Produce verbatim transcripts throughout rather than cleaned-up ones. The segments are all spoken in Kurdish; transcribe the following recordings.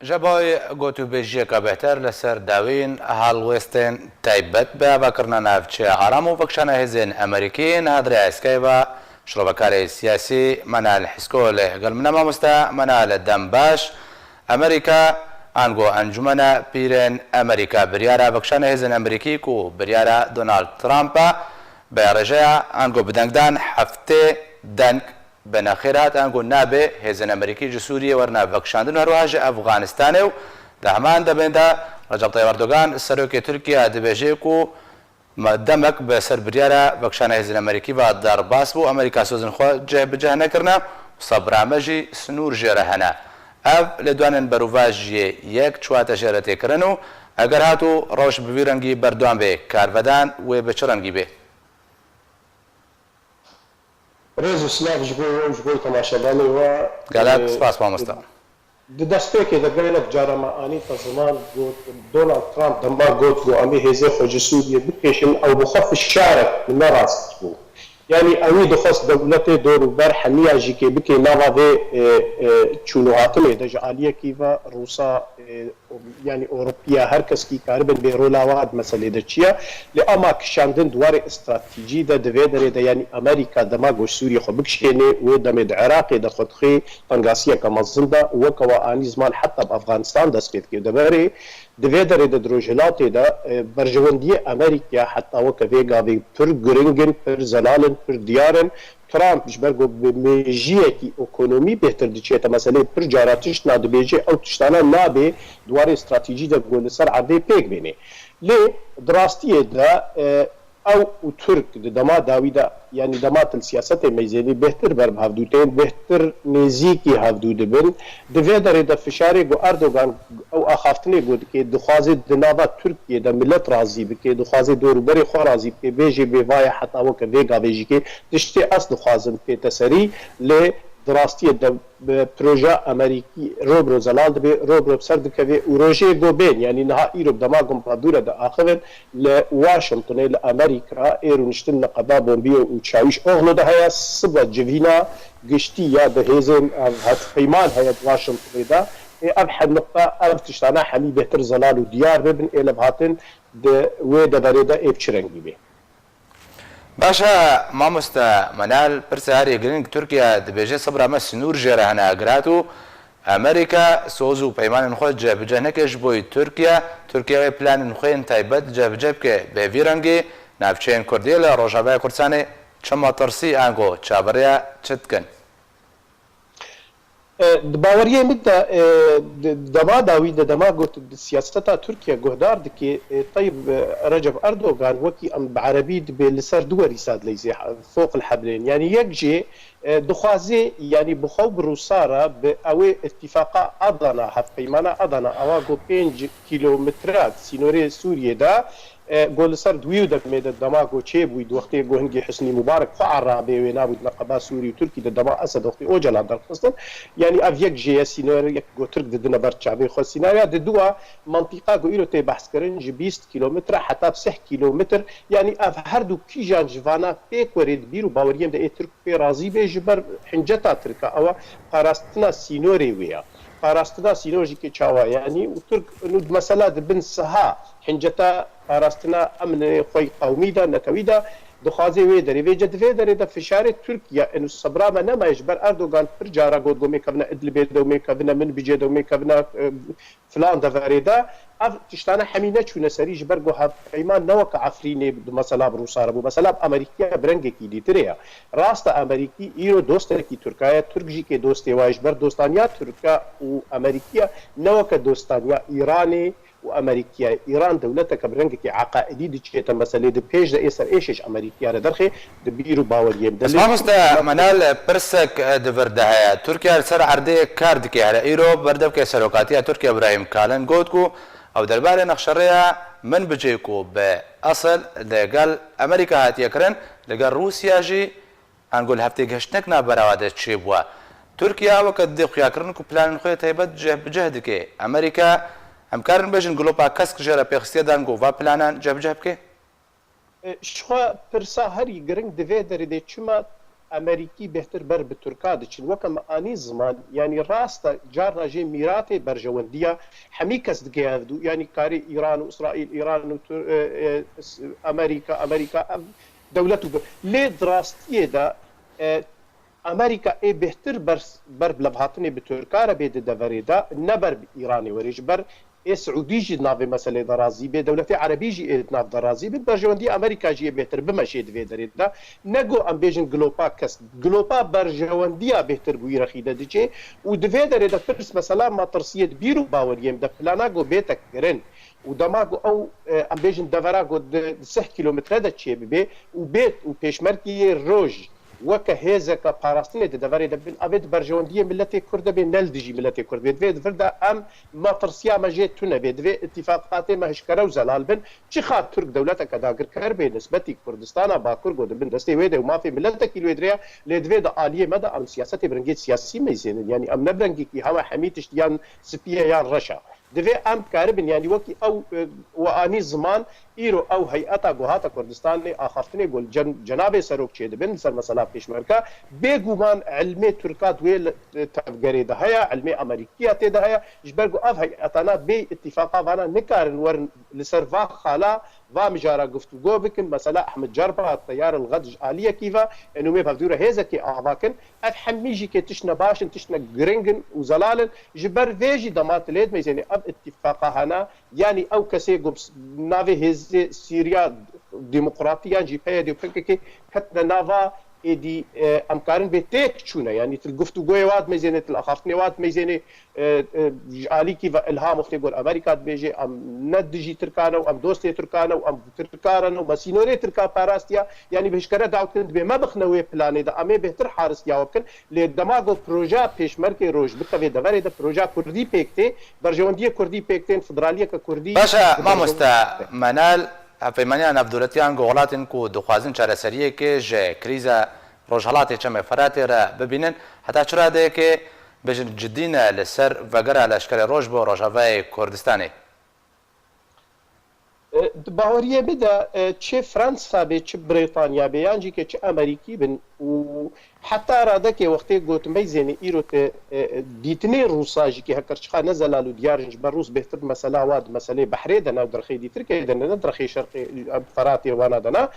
Ji bo gotûbêjiyeke bêhtir li ser dawîn helwestên taybet bi avakirina navçeya aram û vekişana hêzên Amerîkî niha di rêya Skype ve şirovekarê siyasî Menal Hisko li gel min e. Mamoste Menal, dem baş. Amerîka, ango Encûmena Pîrên Amerîka biryara vekişana hêzên Amerîkî ku biryara Donald Trump e, bi rêjeya ango bi dengdan heftê deng bi nexêr hat, ango nabê hêzên Amerîkî ji Sûriyê werine vekişandin û her wiha ji Efxanistanê û di heman demê de Recep Tayyip Erdogan, serokê Tirkiye dibêje ku me demek bi ser biryara vekişana hêzên Amerîkî ve derbas bû, Amerîka sozên xwe cih bi cih nekirine û sebra me jî sinûr jê re hene. Ev lêdwanên berovajiyê yek çiwate jê re tê kirin û eger hat û rewş bi vî rengî berdewam bê, karvedan wê bi çi rengî bê? Rêz û silav ji bo we û ji bo temaşevanê we. Gelek Ee, spas, mamoste. Di destpêkê de gelek cara me anî te ziman, got, Donald Trump dema got ku em ê hêzê xwe ji Sûriyê bikêşin, ew bi xwe fişarek, ne rast bû. Yanî ewî dixwest dewletê dor û ber hemiya jî kê bike nava vê, e, e, çûn û hatinê de ji aliyekî ve Rûsa, e, yanî Ewropiya, her keskî karibin bê rola wa di meselê de çi ye. Lê ama kişandin di warê stratejî de, di vê derê de, yanî Amerîka dema ku ji Sûriyê xwe bikişênê, wê demê di Iraqê de xwe dixê tengasiyeke mezin de, weke we anî ziman heta bi Afganistan dest pê dike. Deverê, di vê derê de di Rojhilatê de, e, berjewendiyê Amerîkaya heta weke vê gavê pir giring in, pir zelal in, pir diyar in. Trump ji ber ku bi mêjiyekî ekonomî bêhtir diçête meselê, pir cara tiştna dibêje, ew tiştana nabê di warê stratejî de ku li ser erdê pêk bênê. Lê di rastiyê de, e, ew û Tirk di dema dawî de, yanî dema til siyasetê meyzênî bêhtir ber bi hevdû tên, bêhtir nêzîkî hevdû dibin. Di vê derê de fişarê ku Erdogan ew axaftinê ku dike, dixwaze di nava Tirkiyê de milet razî bike, dixwaze dorûberê xwe razî bike, bêjê bê vaye heta weke vê gavê jî ke tiştê ez dixwazim bête serî, lê di rastiyê de bi proja Amerîkî ro bi ro zelal dibe, ro bi ro bi ser dikeve û rojê ku bên, yanî niha îro bi dema ku em bi hevdû re diaxivin, li Washingtonê, li Amerîka, ê rûniştin niqeba Pompeo û Çawîş Oxlo de heye, sibe civîna giştî ya di hêzên, ev, hevpeyman heye di Washingtonê de. Ê ev he niqta, ev tiştana hemî bêhtir zelal û diyar bibin, ê levhatin di wê deverê de ê bi çi rengî bê. Baş e, mamoste Menal, pirsa herî giring, Tirkiye dibêje, sebra me sinûr jê re hene, eger hat û Amerîka soz û peymanên xwe cih bi cih neke ji bo Tirkiye, Tirkiye wê planên xwe yên taybet cih bi cih bike. Bi vî rengî navçeyên Kurdî li Rojavaya Kurdistanê çi metirsî ango çaverêya çi dikin? E, di baweriyê min de, e, di, dema dawî de, dema got di siyaseta Tirkiye guhdar dike, e, Tayyip, e, Recep Erdogan wekî em bi erebî dibê li ser du werîsa dileyzê, foq el heblên. Yanî yek jê, e, dixwaze, yanî bi xwe û bi Rûsa re bi ewê îtîfaqa Adana, hevpeymana Adana, ewa ku pênc kîlometre sînorê Sûriyê de, e, ku li ser di wî û demê de dema ku çêbûyî, di wextê ku hingî Husnî Mubarek xwe erabê wê nabû di neqeba Sûrî û Tirkî de, dema Esed wextê Ocalan derxistin. Yanî ev yek jê ye sînor, yek ku Tirk didine ber çavê xwe. Sînarya di dua mantîqa ku îro tê behskirin ji bîst kîlometre heta sih kîlometr. Yanî ev her du kîjan ji vana pêk werê di bîr û baweriyê min de ê Tirk pê razî bê ji ber hinceta Tirk e. Ewa parastina sînorê wê ye. Parastina sînor jî kê çawa ye? Yanî û Tirk nû di mesela di bin siha hinceta parastina emnê xwe yî qewmî de, netewî de, dixwaze wê derê vêce. Di vê derê de fişarê Tirkiye û sebra me nemaye ji ber Erdogan pir cara got, got, mê kevine Idlibê de û mê kevine Minbicê de û mê kevine, e, filan deverê de. Ev tiştane hemî neçûne serî ji ber ku hevpeyman ne weke Efrînê di mesela bi Rûsa re bû. Mesela bi Amerîkiya bi rengekî dîtirê ye. Rast e, Amerîkî îro dostekî Tirka ye, Tirk jî kê dostê wa ye, ji ber dostaniya Tirka û Amerîkiya ne weke dostaniya Îranê û Amerîkiya ye. Îran dewleteke bi rengekî eqaidî diçête meselê, di pêş de ê ser êşê ji Amerîkiya re derxê, di bîr û baweriyê min de. Ez lê mamoste Menal, pirsek, e, di vir de heye. Tirkiye li ser erdê kar dike. Here îro berdevke serokatiya Tirkiye Îbrahîm Kalin got ku ew derbarê nexşerêya Minbicê ku bi esil li gel Amerîka hatiye kirin, li gel Rûsya jî ango li hevtêgihiştinek navbera wa de çêbûye. Tirkiye weke didê xuyakirin ku planên xwe yê taybet cih bi cih dike. Amerîka, em karin bêjin, gilopa kesk jê re pêxistiye, dango va planan cih bi cih bike? E, ji xwe pirsa herî giring di vê derê de çima Amerîkî bêhtir ber bi Tirka diçin. Weke me anî ziman, yanî rast e, carna jê mîratê berjewendiya hemî kes dike hevdû. Yanî karê Îran û Îsraîl, Îran û Tur-, e, e, s-, Amerîka, Amerîka, ev dewlet û bi-, lê di rastiyê de, e, Amerîka ê bêhtir ber, ber bi levhatinê bi Tirka re bê di deverê de, ne ber bi Îranê werê. Ji ber ê Siûdî jî di navê meselê de razî bê, dewletê erebî jî ê di nav de razî bin, berjewendî Amerîka jî ê bêhtir bimeşê di vê derê de. Ne go em bêjin gilopa kes, gilopa berjewendiya bêhtir bi wî rexî de diçê û di vê derê de pirs mesela metirsiyê di bîr û baweriyê min de plana go bête kirin û dema go ew, e, em bêjin devera go di, di sih kîlometre de çêbibe û bêt û pêşmergeyê roj weke hêzeke parastinê di deverê de bin, avê di berjewendiyê miletê Kurd de bê, ne li dijî miletê Kurd bê. Divê di vir de em matirsiya me jê tune bê. Divê îtîfaqatê me hişkere û zelal bin. Çixa Tirk dewleteke dagirker bê nisbetî Kurdistana Bakur go di bin destê wê de û mafê miletekî li wê dirê ye, lê divê di aliyê me de em siyasetê bi rengê siyasî meyzênin. Yanî em ne bi rengekî hewa hemî tişt yan spî ye yan reş e. Divê em karibin, yanî wekî ew, e, we anî ziman, îro ew heyeta ku hate Kurdistanê axaftinê ku li cen-, cenabê serok çêdibin li ser mesela pêşmerge, bêguman ilmê Tirka di wê li, e, tevgerê de heye, ilmê Amerîkiya tê de heye, ji ber ku ev heyetana bê îtîfaqa vana nikarin werin li ser va xala, va mijara guftûgo bikin. Mesela Ehmed Cerba, Teyar el Xed ji aliyekî ve, ê nû me bi hevdû re hêzekê ava kin. Ev hemî jî kê tiştine baş in, tiştine giring in û zelal in. Ji ber vê jî dema tu lê dimeyzênê ev îtîfaqa hene, yanî ew kesê ku bi s-, navê hêzê Sîriya Demokratî yan jî P Y D û P K K ketine nava êdî, e, em karin bê têk çûne. Yanî tu li guftûgoyê wa dimeyzênê, tu li axaftinê wa dimeyzênê, e, e, ji alîkî ve îlham wextê gor Amerîka dibêje, em ne dijî Tirkan e û em dostê Tirkan e û em Tirkar in û me sînorê Tirkan parastiya, yanî bi hişkere dawtin dibê me bixine wê planê de, em ê bêhtir haristiya we bikin. Lê dema ku projeya pêşmergê roj bikevê deverê de, projeya kurdî pêk tê, berjewendiyê kurdî pêk tên, federaliyeke kurdî Baş e, bi mamoste berjewendiyê. Menal, hevpeymaniya navdewletiyan ku welatên ku dixwazin çareseriyekê ji krîza Rojhelatê Çemê Feratê re bibînin, heta çi radeyekê bêjin cidî ne li ser vegera leşkerê roj bo Rojavayê Kurdistanê? E, di baweriyê min de, e, çi Fransa bê, çi Brêtanya bê, yan jî ke çi Amerîkî bin û heta radekê wextê gotimey zênê îro te, e, e, dîtinê Rûsa jî ke hekir çiqa ne zelal û diyar in, ji ber Rûs bêhtir di mesela wa di meselê behrê de ne, di rexê dîtirkê de ne, ne di rexê şerqê, e, Feratê wana de ne.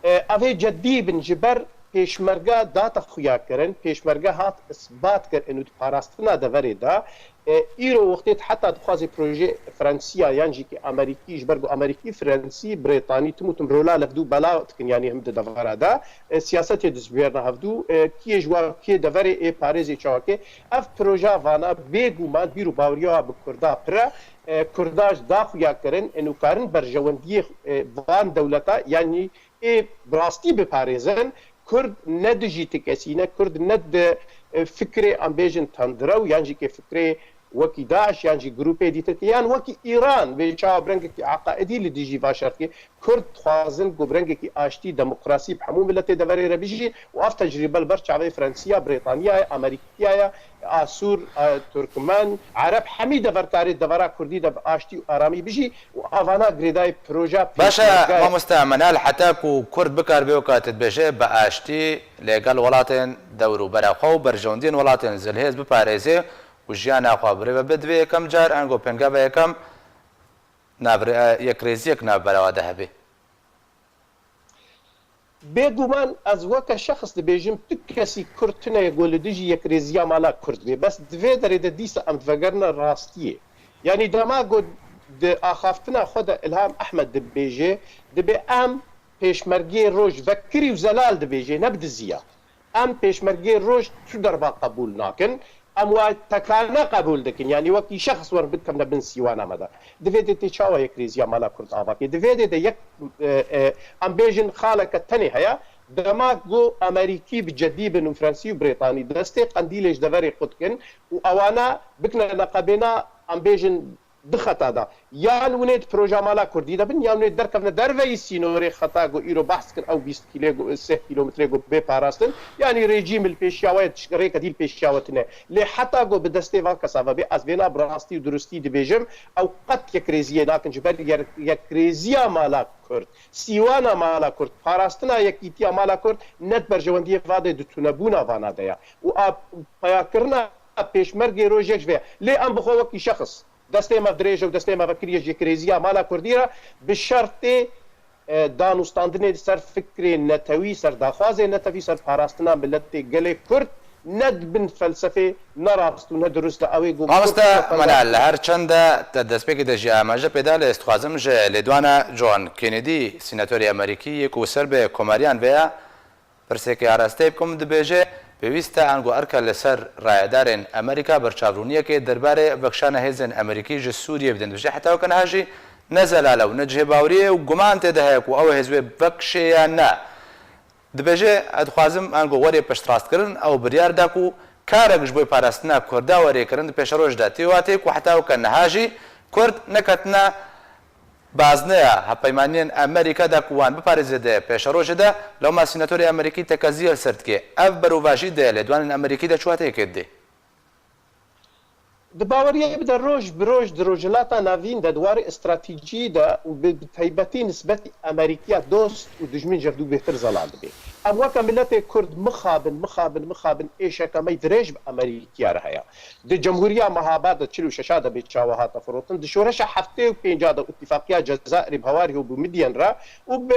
E, ev ê cedî bin ji ber pêşmerge date xuyakirin, pêşmerge hat isbat kir û di parastina deverê de, e, îro wextê heta dixwaze proje Fransiya yan jî ki Amerîkî, ji ber ku Amerîkî, Fransî, Brêtanî tim û tim rola li hevdû bela dikin, yanî him di devera de, e, siyasetê dizbûyerine hevdû, e, kiyê ji wa kiyê deverê ê parêzê çawakê. Ev proja vana bêguman bîr û baweriya wa bi Kurda pir e, e, Kurda ji da xuya kirin, û karin berjewendiyê, e, van dewleta, yanî ê bi rastî biparêzin, Kurd ne dijî ti kesî ne, Kurd ne di, e, fikrê em bêjin tendrew yan jî ke fikrê wekî DAIŞ yan jî grûpê dîtirkî yan wekî Îran vê çawa bi rengekî eqaidî li dijî va şertî. Kurd dixwazin ku bi rengekî aştî, demokrasî bi hemû miletê deverê re bijî û ev tecrîbe li ber çavê Fransiya, Brêtaniya ye, Amerîkiya ye, Asûr, e, Turkmen, Ereb, hemî deverkarê devera Kurdî de bi aştî û aramî bijî û avana girêdayî proja Baş e, pêşmerge. Mamoste Menal, heta ku Kurd bikaribe weka tu dibêje bi aştî lê gel welatên dewrûbera xwe û berjewendiyên welatên zilhêz biparêze û jiyana xwe birêve be, divê yekem car ango pêngava yekem navre-, yekrêziyek navbera we de hebe. Bêguman ez weke şexs dibêjim, tu kesî Kurd tune ye ku li dijî yekrêziya mala Kurd bê. Bes di vê derê de dîsa em divegerine rastiyê. Yanî dema ku di axaftina xwe de Ilham Ehmed dibêje, dibê em pêşmergeyê roj vekirî û zelal dibêje, ne bi diziya. Em pêşmergeyê roj tu derba qebûl nakin. Em wa tekane qebûl dikin. Yanî wekî şexs wer bikevne bin sîwana me de. Di vê dê tê çawa yekrêziya mala Kurd ava kê? Di vê dê de yek, e, e, em bêjin xaleke tenê heye. Dema ku Amerîkî bi cedî bin û Fransî û Brêtanî destê qendîlê ji deverê qut kin û ewana bikine neqebêna, em bêjin di xeta de. Yan hûnê di proja mala kurdî de bin, yan hûnê derkevne derveyî sînorê xeta ku îro behs dikin, ew bîst kîlê ku, sê kîlometrê ku bê parastin. Yanî rejîm li pêşiya we ye, rêke dî li pêşiya we tune. Lê heta ku bi destê van kesa ve bê, ez vêna bi rastî û durustî dibêjim, ew qet yekrêziyê nakin ji ber yer-, yekrêziya mala kurd, sîwana mala kurd, parastina yekîtiya mala kurd ne di berjewendiyê va de, di tunebûna vana de ye. Û a peyakirina pêşmergê rojek ji vê ye. Lê em bi xwe wekî şexs destê me dirêj e û destê me vekiriye ji yekrêziya mala kurdî re bi şertê, e, danûstandinê li ser fikrê netewî, ser daxwazê netewî, ser parastina miletê gelê kurd, ne di bin felsefê ne rast û ne dirust de ew ê ku Mamoste kurd Manal, her çend de te destpêkê de jî amaje pê da, lê ez dixwazim ji lêdwana John Kennedy, sînatorê Amerîkî, yê ku ser bi komariyan ve ye, pirseke arasteyê bikim, dibêje, pêwîst e ango erke li ser rayedarên Amerîka berçavbûniyekê derbarê vekişana hêzên Amerîkî ji Sûriyê bidin. Dibêje, heta weke niha jî ne zelal e û ne cihê baweriyê û guman tê de heye ku ew hêz wê vekişê ya ne. Dibêje, ez dixwazim ango werê piştrastkirin, ew biryar da ku karek ji bo parastina Kurda werê kirin di pêşeroj de. Tê watê ku heta weke niha jî Kurd neketine bazneya hevpeymaniyên Amerîka de ku wan biparêze di pêşerojê de, lewma sînatorê Amerîkî tekeziya li ser dike. Ev berovajî di lêdwanên Amerîkî de çi wateyekê didê? Di baweriyê bide roj bi roj di Rojhilata Navîn de di warê stratejî de û bi, bi taybetî nisbetî Amerîkiya dost û dijmin ji hev du bêhtir zelal dibe. Em weke miletê Kurd mixabin, mixabin, mixabin êşeke me dirêj bi Amerîkiya re heye. Di Cemhuriya Mehabad de çil û şeş de bê çawa hate firotin, di şoreşa heftê û pênc de îtifaqiya Cezayirê bi Hawarî û bi Midyen re û bi,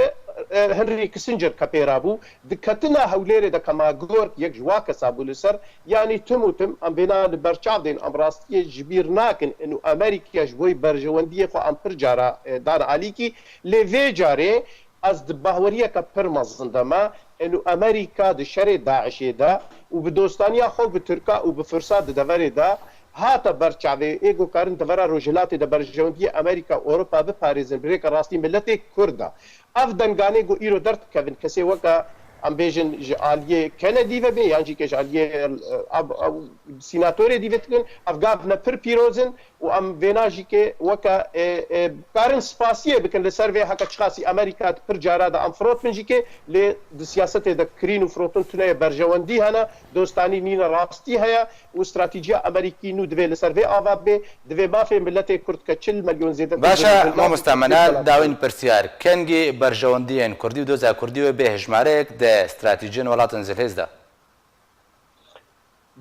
e, Henry Kissinger ke pê re bû, di ketina Hewlêrê de ke Magork yek ji wa kesa bû li ser, yanî tim û tim em vêna li ber çav dên, em rastiyê ji bîr nakin û Amerîkaya ji bo berjewendiyê xwe em pir cara, e, dane alîkî, lê vê carê ez di baweriyeke pir mezin de me, û Amerîka di şerê DAIŞê de û bi dostaniya xwe bi Tirka û bi Fursa di deverê de hate ber çavê ê ku karin devera Rojhilatê de berjewendiyê Amerîka, Ewropa biparêzin, bi rêka rastî miletê Kurd de. Ev denganê ku îro derdikevin, kesê weke, em bêjin, ji aliyê Kennedy ve bê, yan jî ke ji aliyê, e, ab-, ab-, sînatorê dî ve dikin, ev gav me pir pîroz in. Û em vêna jî ke weke, e, e, karin spasiyê bikin li ser vê heke çiqasî Amerîka pir cara de em firot bin jî ke, lê di siyasetê de kirîn û firotin tune ye, berjewendî hene, dostanî nîne, rastî heye û stratejiya Amerîkî nû divê li ser vê ava bibe, divê mafê miletê Kurd ke çil milyon zêde Baş e, mamosta Menal, dawîn pirsiyar, kengî berjewendiyên Kurdî û doza Kurdî wê bê hejmarek di stratejiyên welatên zilhêz de?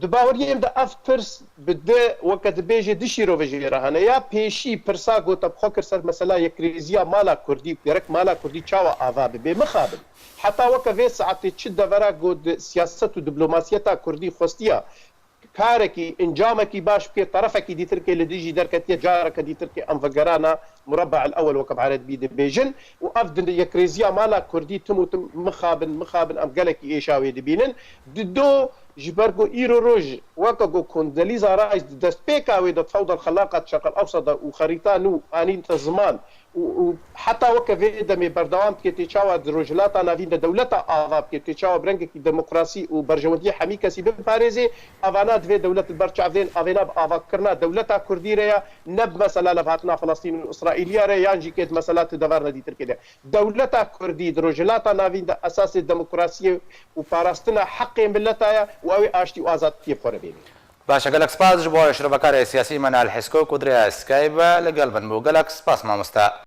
Di baweriyê min de ev pirs bi di, weke dibêje, di şîrove jê re hene. Ya pêşî pirsa ku te bi xwe kir ser mesela yekrêziya mala Kurdî, gerek mala Kurdî çawa ava bibe, mixabin. Heta weke vê saetê çi devera ku di siyaset û diplomasiyeta Kurdî xwestiya karekî, encamekî baş bike, terefekî dîtirkê li dijî derketiye, careke dîtirkê em vegerana murabba el ewel weke bi erebî dibêjin û ev di yekrêziya mala Kurdî tim û tim mixabin, mixabin em gelekî êşa wê dibînin. Di do ji ber ku îro roj weke ku Condoleezza Rice di destpêka wê de fewda xelaqat Şerq el Ewsat de û xerîta nû anîn te ziman û, û heta weke vê demê berdewam dike, tê çawa di Rojhilata Navîn de dewleta ava bike, tê çawa bi rengekî demokrasî û berjewendiyê hemî kesî biparêzê, evana divê dewlet li ber çav dên, evêna bi avakirina dewleta Kurdî re ye, ne bi mesela levhatina Filistîn û Îsraîliya re, yan jî kê di mesela tu deverine dîtirkê de. Dewleta Kurdî di Rojhilata Navîn de esasê demokrasiyê û parastina heqê mileta ye û ew ê aştî û azadiyê bi xwe re bêne. Baş e, gelek spas ji bo şirovekarê siyasî Menal Hesko ku di rêya Skype ve li gel min bû. Gelek spas mamosta.